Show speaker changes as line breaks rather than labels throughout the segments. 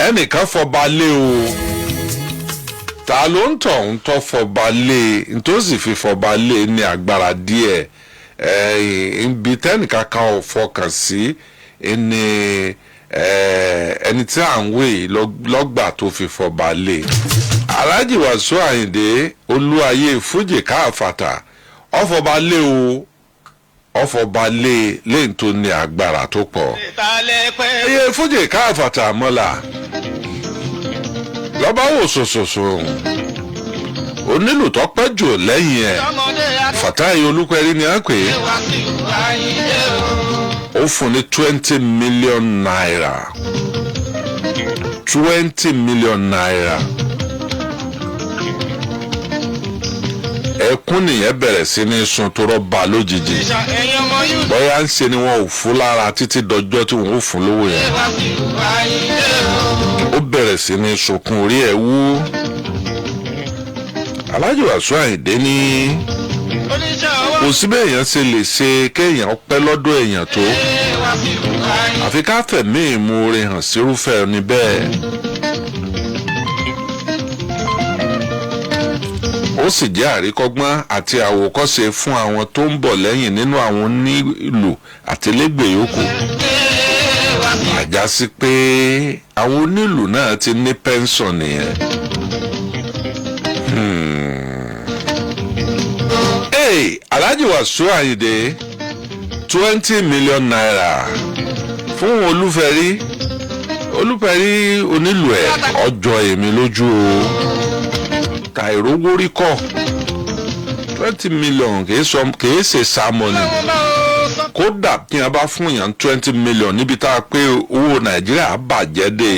Ẹnìkan fọba lé o. Ta ló ń tọ̀ ń tọ́ fọba lé? Nítòsí fi fọba lé ní agbára díẹ̀. Ibi tẹ́nìkan kan ò fọkàn sí ni ẹni tí à ń wé yìí lọ́gbà tó fi fọba lé. Alhaji Wasiu Ayinde, Olúayé Fújì káàfàtà, ọfọba lé o, ọfọba lé lẹ́yìn tó ní agbára tó pọ̀.
Ìtàlẹ̀ pẹ́.
Iye Fújì káàfàtà mọ́là lọ́ba wò sòsòsò, onílù tó pẹ́ jù lẹ́yìn ẹ̀,
Ọmọdé àti
Fatai Olúpẹ̀rí ni à ń pè é.
Wàsíù Àyìndé o.
Ó fún ní ₦20 million, ₦20 million. Ẹkún nìyẹn bẹ̀rẹ̀ sí ní sun tó rọ́bà lójijì.
Ìṣà ẹ̀yin ọmọ yóò
Bóyá ń ṣe ni wọn ò fún lára títí dọjọ́ tí wọn ò fún lówó yẹn.
Wàsíù Àyìndé o.
Ó bẹ̀rẹ̀ sí ní sunkún, orí ẹ̀ wú. Alhaji Wasiu Ayinde ní
Oníṣẹ́ ọwọ́.
kò sí bẹ́ẹ̀ èèyàn ṣe lè ṣe kéèyàn pẹ́ lọ́dọ̀ èèyàn tó,
Wàsíù Àyìndé.
àfi ká fẹ̀mí ìmoore hàn sírúfẹ́ ẹni bẹ́ẹ̀. Ó sì jẹ́ àríkọ́gbọ́n àti àwòkọ́ṣe fún àwọn tó ń bọ̀ lẹ́yìn nínú àwọn onílù àtẹlẹ́gbẹ̀ yòókù. Àjásí pé àwọn onílù náà ti ní pẹ́ńsọ̀n nìyẹn. Hey, Alhaji Wasiu Ayinde, ₦20 million fún Olúfẹ́rí, Olúfẹ́rí onílù ẹ̀. Ọjọ́ èmi lójú o, tàìrówó rí kọ́ 20 million kìí sọ, kìí ṣe sàmọ́nì.
Ọlọ́run bá o sọ.
Kódà bí wọn bá fún yàn 20 million níbi tá a pé owó Nàìjíríà bàjẹ́ dé,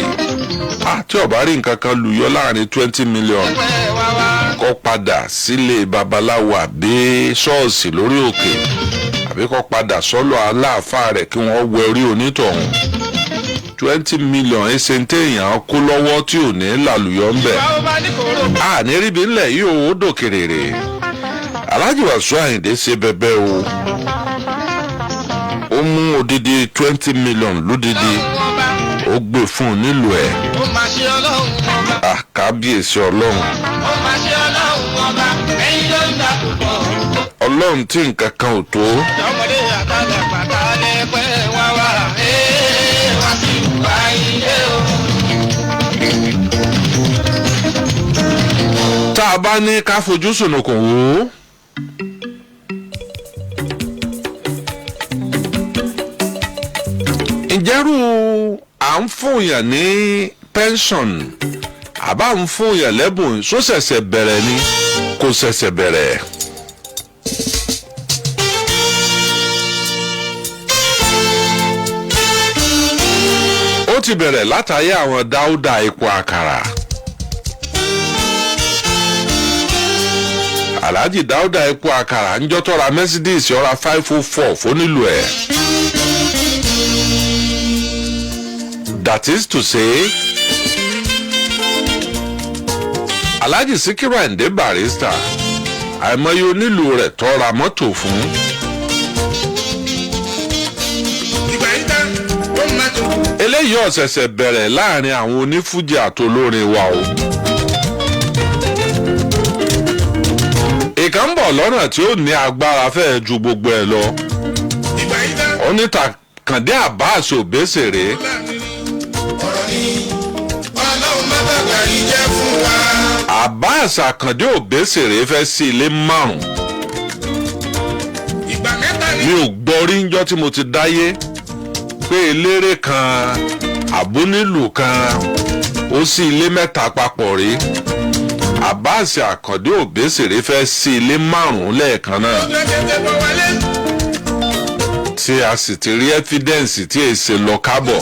àti ọ̀bá rí nǹkan kan lùyọ́ láàrin 20 million,
Pẹ́ wá wá.
kó padà sílé babaláwo àbí ṣọ́ọ̀ṣì lórí òkè, àbí kó padà sọ́lọ̀ aláàfáà rẹ̀ kí wọ́n wẹ orí onítọ̀hún. 20 million ẹsẹ̀ ń téèyàn kó lọ́wọ́ tí ò ní làlùyọ́ ń bẹ̀.
Ìwà ó bá ní kòró.
Àní ríbi ńlẹ̀ yìí ò dòkèrèrè. Alhaji Wasiu Ayinde ṣe bẹbẹ o, ó mú odidi 20 million lódidi,
Ọlọ́run ọba.
ó gbé fún un nílùú ẹ̀.
Ó máa ṣe Ọlọ́run ọba.
Àkábíyèsí Ọlọ́run.
Ó máa ṣe Ọlọ́run ọba. Ẹ̀yin ló ń dà púpọ̀.
Ọlọ́run tí nǹkan kan ò tó.
Ọmọdé àtàlẹ̀ pàtàlẹ̀ pẹ́ wá wá. Ee, Wàsíù Àyìndé o.
Tá a bá ní ká fojú sùnùkùn wò ó, ǹjẹ́rú à ń fún yàn ní pension àbá ń fún yàn lẹ́bùn só ṣẹ̀ṣẹ̀ bẹ̀rẹ̀ ni? Kò ṣẹ̀ṣẹ̀ bẹ̀rẹ̀. Ó ti bẹ̀rẹ̀ látàyé àwọn Dáúdà ipò àkàrà. Alhaji Dáúdà epo àkàrà ń jọ́ tọ́ra Mercedes ọ̀ra 504 fónílù ẹ̀. That is to say, Alhaji Sikiru Ayinde Barrister, àìmọye onílù rẹ̀ tọ́ra mọ́tò fún.
Ìgbà yìí tán, ó máa tó.
Eléyìí ọ̀sẹ̀sẹ̀ bẹ̀rẹ̀ láàrin àwọn onífújì àtolórin wa o. Ìkan ń bọ̀ lọ́nà tí ó ní agbára fẹ́ẹ́ ju gbogbo ẹ̀ lọ.
Ìgbà yìí tán.
Oníta Kàndé Abbas Òbésèré.
Ọ̀rọ̀ ni Ọlọ́run má bàbá yìí jẹ́ fún wa.
Abbas Àkàndé Òbésèré fẹ́ sí ilé márùn.
Ìgbà mẹ́ta ni.
Mi ò gbọ́ rí njọ́ tí mo ti dáyé pé eléré kan àbónílù kan ó sí ilé mẹ́ta papọ̀ rí. Abbas Àkàndé Òbésèré fẹ́ sí ilé márùn lẹ́ẹ̀kan náà,
Ọjọ́ tètè bọ̀ wálé.
tí a sì ti rí evidence tí èsè lọ kábọ̀.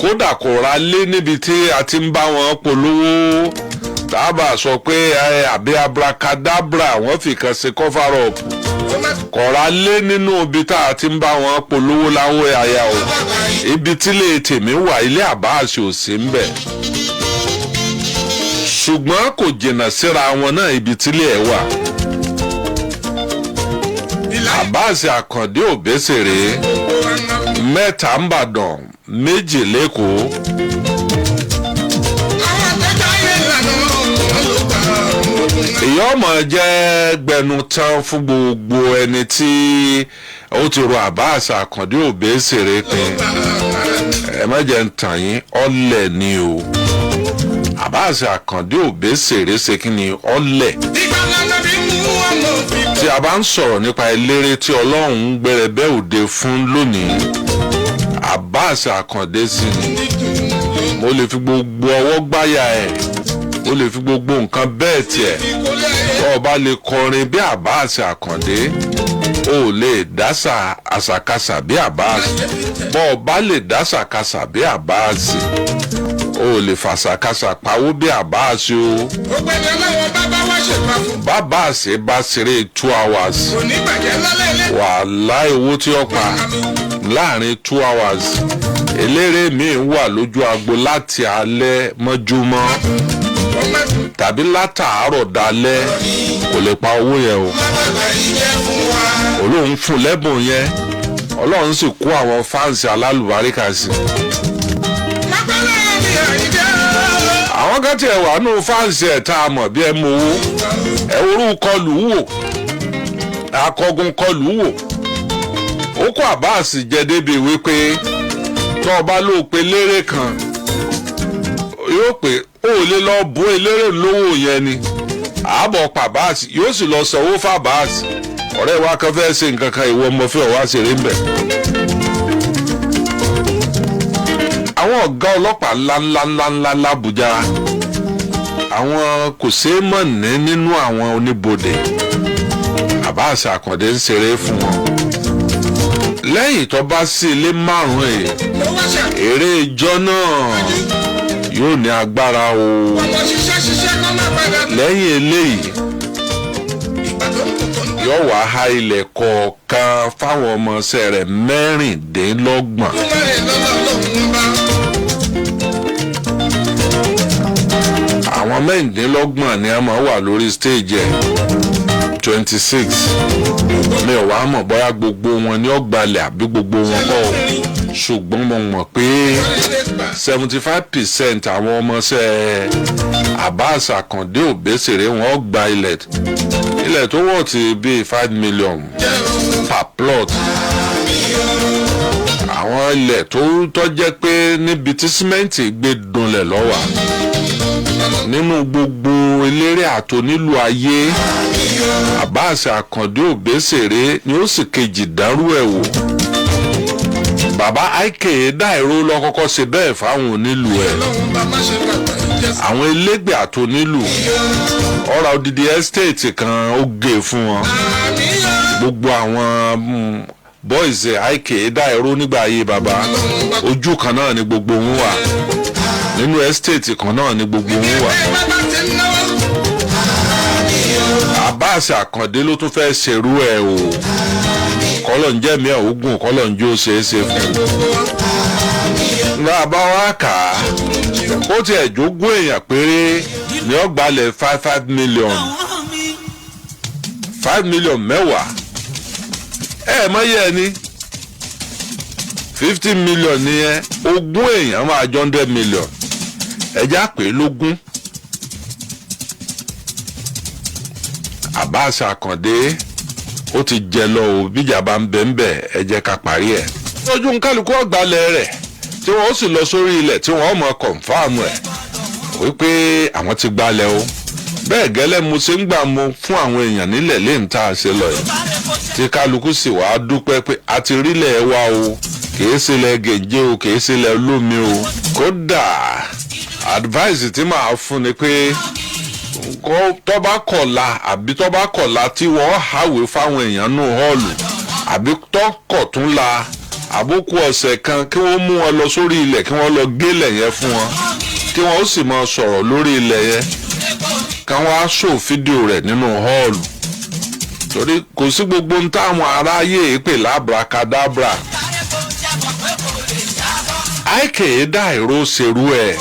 Kódà kò ra lé níbi tí a ti ń bá wọn polówó tábà sọ pé ẹ, àbí abracadabra, wọ́n fi kan ṣe cover up.
Ó má
Kò ra lé nínú ibi tá a ti ń bá wọn polówó láwọn àyà o.
bàbá yìí.
Ibi tílé tèmi wà, ilé Àbáàsì ò sí ń bẹ̀, ṣùgbọ́n kò jìnnà síra wọn náà ibi tílé ẹ̀ wà.
Ìlà
Àbáàsì Àkàndé Òbésèré,
gbogbo wa ń lọ.
mẹ́ta ń bàdàn. méjì lẹ́kọ̀ọ́.
Àwọn akẹ́kọ̀ọ́ ayé ìlànà wọn ló gbà ogun náà.
Èyí ọmọ jẹ́ gbẹnu tán fún gbogbo ẹni tí ó ti ro Abbas Àkàndé Òbésèré pin. Ẹ má jẹ́ ń tàn yín, ọ̀lẹ̀ ni o. Abbas Àkàndé Òbésèré ṣe kí ni? Ọ̀lẹ̀.
Ìgbà lọ́nà bí mú ọmọ òfin.
Tí a bá ń sọ̀rọ̀ nípa eléré tí Ọlọ́run ń gbẹrẹbẹ́ òde fún lónìí, Abbas Àkàndé sí ni. Mo lè fi gbogbo ọwọ́ gbáyà ẹ̀, mo lè fi gbogbo nǹkan bẹ́ẹ̀ tiẹ̀. Tó o bá lè kọrin bí Abbas Àkàndé, o ò lè dásà àṣàkáṣà bí Abbas. Bọ́ ọ bá lè dásàkásà bí Abbas, o ò lè fàṣàkásà pawó bí Abbas o.
Gbogbo ẹni ọlọ́wọ́ bá bá wá ṣèpá fún.
Bàbá àṣẹ bá ṣeré 2 hours,
Kò ní bàjẹ́ lálẹ́ ilé.
Wàhálà, owó tí ó pa láàrin 2 hours, eléré míì wà lójú agbo láti alẹ́ mọ́júmọ́
Ó má tún
tàbí látàárọ̀ dalẹ́, kò lè pa owó yẹn o.
má bàbá yìí jẹ́ fún wa.
Olóhùn fún lẹ́bùn yẹn, Ọlọ́run sì kó àwọn fans alálùbáríkà sí.
Lápẹ́lẹ́ mi àyíjẹ́.
Àwọn kan tiẹ̀ wà nù fans ẹ̀ tá a mọ̀ bí ẹ mọ owó ẹ orú kọlù wò, akọgun kọlù wò. Ó kó Abbas jẹ débi wípé tó o bá lóò pe lérè kan, yóò pé ó lè lọ bó eléré lówó yẹn ni ààbọ̀ pa Abbas, yóò sì lọ sanwó fún Abbas. Ọ̀rẹ́ wa kan fẹ́ ṣe nǹkan kan, ìwọ ọmọ fẹ́ wá ṣeré ń bẹ̀. Àwọn ọ̀gá ọlọ́pàá ńláńláńláńlá l'Ábùjá, àwọn kò ṣeé mọ̀ ní nínú àwọn oníbodè, Abbas Àkàndé ń ṣeré fún wọn. Lẹ́yìn tó bá sí ilé márùn-ún ẹ̀,
Mo wá ṣe
eré ìjọ náà yóò ní agbára o.
Ọmọ ṣiṣẹ́ ṣiṣẹ́ kọ́ má padà.
Lẹ́yìn eléyìí,
Ìgbà tó ń kú tó ń
yóò wá há ilẹ̀ kọ̀ọ̀kan fáwọn ọmọọṣẹ́ rẹ̀ 26.
kú mẹ́rin lọ́lọ́ lòun bá.
Àwọn 26 ni a máa wà lórí stage ẹ̀, 26. Mi ò wá mọ̀ bóyá gbogbo wọn ni ó gbalẹ̀ àbí gbogbo wọn kọ́ o, ṣùgbọ́n mo mọ̀ pé 75% àwọn ọmọọṣẹ́ Abbas Àkàndé Òbésèré wọn gba ilẹ̀, ilẹ̀ tó wọ̀ ti bíi 5 million per plot, àwọn ilẹ̀ tó tó jẹ́ pé níbi tí símẹ́ǹtì gbé dunlẹ̀ lọ́wà. Nínú gbogbo eléré àtònílù ayé, Abbas Àkàndé Òbésèré ni ó sì kejì dárú ẹ̀ wò. Bàbá Ike Dairo lọ kọ́kọ́ ṣe bẹ́ẹ̀ fáwọn onílù ẹ̀.
Ọlọ́run bá má ṣe bàbá yìí jẹ́.
Àwọn elégbè àtònílù, ọ̀rọ̀ odidi estate kan ó gé fún wọn.
Àmì yọ.
Gbogbo àwọn boys Ike Dairo nígbà ayé bàbá, ojú kan náà ni gbogbo wọn wà, nínú estate kan náà ni gbogbo wọn wà.
Ẹ bá bá ti ń náwó.
Abbas Àkàndé ló tún fẹ́ ṣerú ẹ̀ o. Kọ́lọ̀ ń jẹ́mi ẹ̀ ogun, kọ́lọ̀ ń jó ṣeé ṣe fún un. Náà bá wá kà á, ó tiẹ̀ jogún èèyàn péré ní ọgbàlẹ̀ five five million, 5 million mẹ́wàá, ẹ mọ yẹ ni 50 million nìyẹn. Ogún èèyàn máa jọ 100 million, ẹjá pé lógún. Abbas Àkàndé ó ti jẹ lọ o. Bíjà bá ń bẹ ń bẹ, ẹ jẹ́ ká parí ẹ̀. Lójú nkálukú ọ̀gbálẹ̀ rẹ̀ tí wọ́n sì lọ sórí ilẹ̀ tí wọ́n mọ̀ confirm ẹ̀ wípé àwọn ti gbalẹ̀ o. Bẹ́ẹ̀ gẹ́lẹ́ mo ṣe ń gbà mo fún àwọn èèyàn nílẹ̀ lè ń tá a ṣe lọ yìí, tí kálukú sì wàá dúpẹ́ pé a ti rílẹ̀ wa o, kìí ṣẹlẹ̀ gèjé o, kìí ṣẹlẹ̀ olómi o. Kódà advice tí màá fún ni pé tó bá kọ̀la àbí tó bá kọ̀la tí wọ́n hàwé fáwọn èèyàn nù hall, àbí tọkọ̀ tún la àbókù ọ̀sẹ̀ kan, kí wọ́n mú wọn lọ sórí ilẹ̀, kí wọ́n lọ gélẹ̀ yẹn fún wọn, kí wọ́n ó sì máa sọ̀rọ̀ lórí ilẹ̀ yẹn, kí wọ́n á ṣò fídíò rẹ̀ nínú hall, torí kò sí gbogbo ohun táwọn aráyé pè lábracadabra. Ike Dairo ṣerú ẹ̀,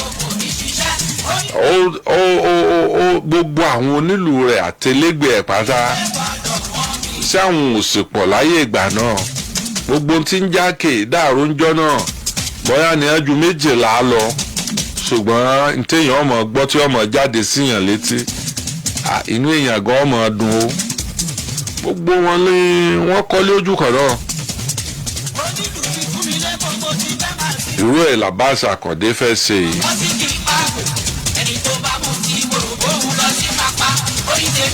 ó ó ó ó gbogbo àwọn onílù rẹ̀ àtẹlẹgbẹ́ ẹ̀ pátá sí àwọn òsìpọ̀ láyé ìgbà náà, gbogbo tí ń jákè dàrú ń jọ́ náà. Bóyá ní ẹjú 12 lọ, ṣùgbọ́n ntẹ̀yìn ọmọ gbọ́ tí ọmọ jáde síyàn létí, inú èèyàn gan ọmọ dùn ó. Gbogbo wọn ní wọ́n kọ́lé ojú kan náà. Irú ẹ̀ Làbáàsì Àkàndé fẹ́ ṣe yìí.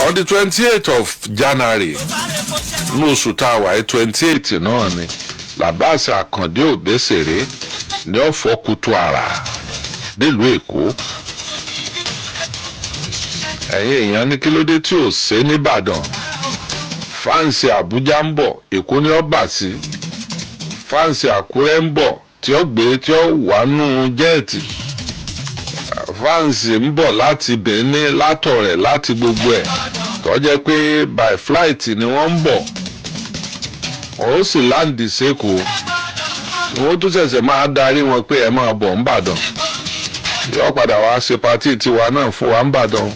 On the 28th of January, ní oṣù tá a wà yìí, 28 náà ni Làbáàsì Àkàndé Òbésèré ní ọ̀fọ̀ kutu àrà nílùú Èkó. Ẹ̀yin èèyàn, ní kí ló dé tí ò ṣe nìbàdàn? Fans Àbújá ń bọ̀, Èkó ní ó bà sí. Fans Àkúrẹ́ ń bọ̀ tí ó gbé tí ó wà nù jet. Fans ń bọ̀ láti Benin, látọ̀rẹ̀, láti gbogbo ẹ̀, tó jẹ́ pé by flight ni wọ́n ń bọ̀, ó sì land sẹ́kọ̀ọ́. Wọ́n tún ṣẹ̀ṣẹ̀ máa darí wọn pé ẹ máa bọ̀ ńbàdàn. Yóò padà wá ṣe party tiwa náà fún wa ńbàdàn,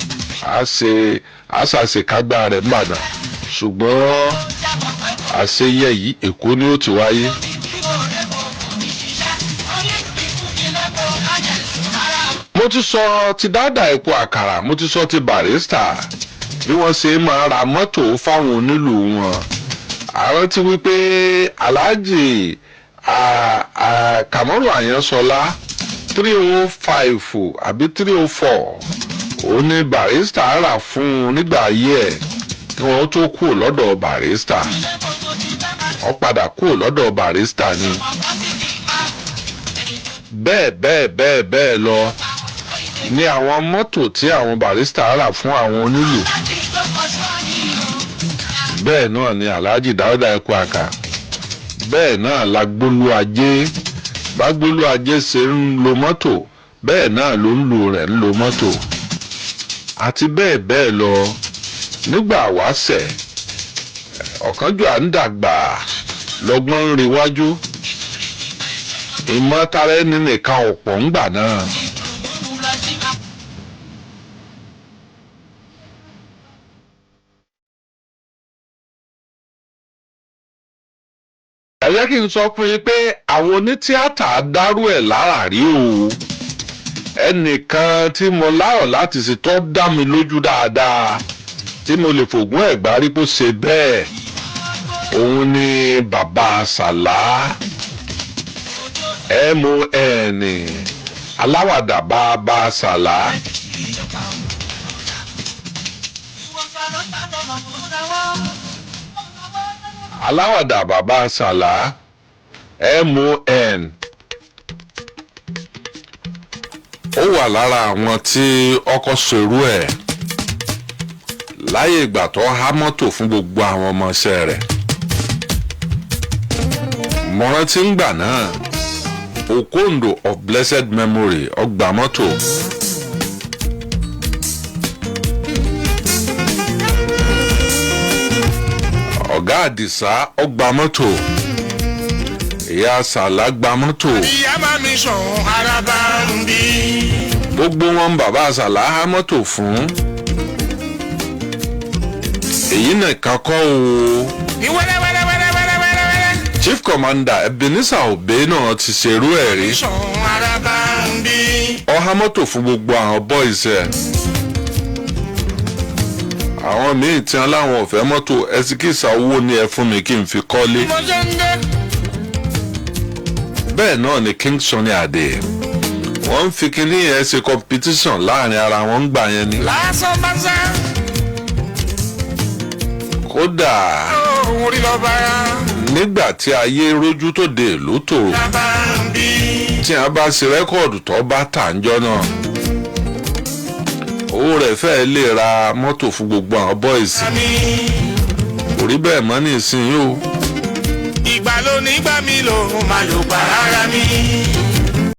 á ṣe àṣàṣekágbá rẹ̀ ńbàdàn, ṣùgbọ́n àṣeyẹ yìí, Èkó ni ó ti wáyé. Mo ti sọ ti Dáadáa Epo Àkàrà, mo ti sọ ti Barrister, bí wọ́n ṣe máa ra mọ́tò fáwọn onílù wọn. Àrántí wípé Alhaji Kamaru Àyànṣọlá, 305 àbí 304 òun ni Barrister rà fún un nígbà ayé ẹ̀ kí wọ́n tó kúrò lọ́dọ̀ Barrister. Wọ́n padà kúrò lọ́dọ̀ Barrister ni. Bẹ́ẹ̀ bẹ́ẹ̀ bẹ́ẹ̀ bẹ́ẹ̀ lọ ní àwọn mọ́tò tí àwọn Barrister rà fún àwọn onílù. Bẹ́ẹ̀ náà ni Alhaji Dáúdà Ẹ̀kú Àkà, bẹ́ẹ̀ náà Lágbólú Ajé. Bágbólú Ajé ṣe ń lo mọ́tò, bẹ́ẹ̀ náà ló ń lo rẹ̀ ń lo mọ́tò, àti bẹ́ẹ̀ bẹ́ẹ̀ lọ. Nígbà wáṣẹ̀, ọ̀kánjúà ń dàgbà, lọ́gbọ́n ń rewájú, ìmọ̀ tara ẹni nìkan ọ̀pọ̀ ńgbà náà. Ẹ jẹ́ kí n sọ fún yín pé àwọn onítíátà dárú ẹ̀ lára rí o. Ẹnìkan tí mo láyọ̀ láti ṣe tó dá mi lójú dáadáa, tí mo lè fògùn ẹ̀gbá rí kó ṣe bẹ́ẹ̀, òun ni Bàbá Sàlá mon, aláwàdà Bàbá Sàlá. Aláwàdà Bàbá Sàlá mon, ó wà lára àwọn tí ọkọ̀ ṣerú ẹ̀ láyé ìgbà tó há mọ́tò fún gbogbo àwọn ọmọọṣẹ́ rẹ̀. Mo rántí ńgbà náà, Okondo of blessed memory ọgbà mọ́tò. Ọ̀gá Àdìsá ọgbà mọ́tò. Ìyá Sàlá gba mọ́tò.
Ìyá bá mi sùn, ara bá ń bí.
Gbogbo wọn Bàbá Sàlá há mọ́tò fún. Èyí nìkan kọ́ o.
Ní wẹ́rẹ́ wẹ́rẹ́ wẹ́rẹ́ wẹ́rẹ́ wẹ́rẹ́ wẹ́rẹ́.
Chief Commander Ebenezer Obey náà ti ṣerú ẹ̀ rí.
Sùn, ara bá ń bí.
Ó há mọ́tò fún gbogbo àwọn boys ẹ̀. Àwọn míì tí wọn láwọn ò fẹ́ mọ́tò, ẹsìkìsà owó ni ẹ fún mi kí n fi kọ́lé.
Mo ṣe ń dé.
Bẹ́ẹ̀ náà ni King Sunny Adé, wọ́n ń fi kinní yẹn ṣe competition láàrin ara wọn ń gbà yẹn ni.
Lásán bá sá.
Kódà
Òun orí lọ bá.
nígbà tí ayé rójú tó de ìlú tòrò,
Ara bá ń bí.
tí a bá ṣe record tó bá tà ń jọ náà, owó rẹ̀ fẹ́ẹ́ lè ra mọ́tò fún gbogbo àwọn boys.
Àmì.
Kò rí bẹ́ẹ̀ mọ́ nísìnyí o.
Ìgbà ló ní gbà mí lòun máa lò gbà ara mi.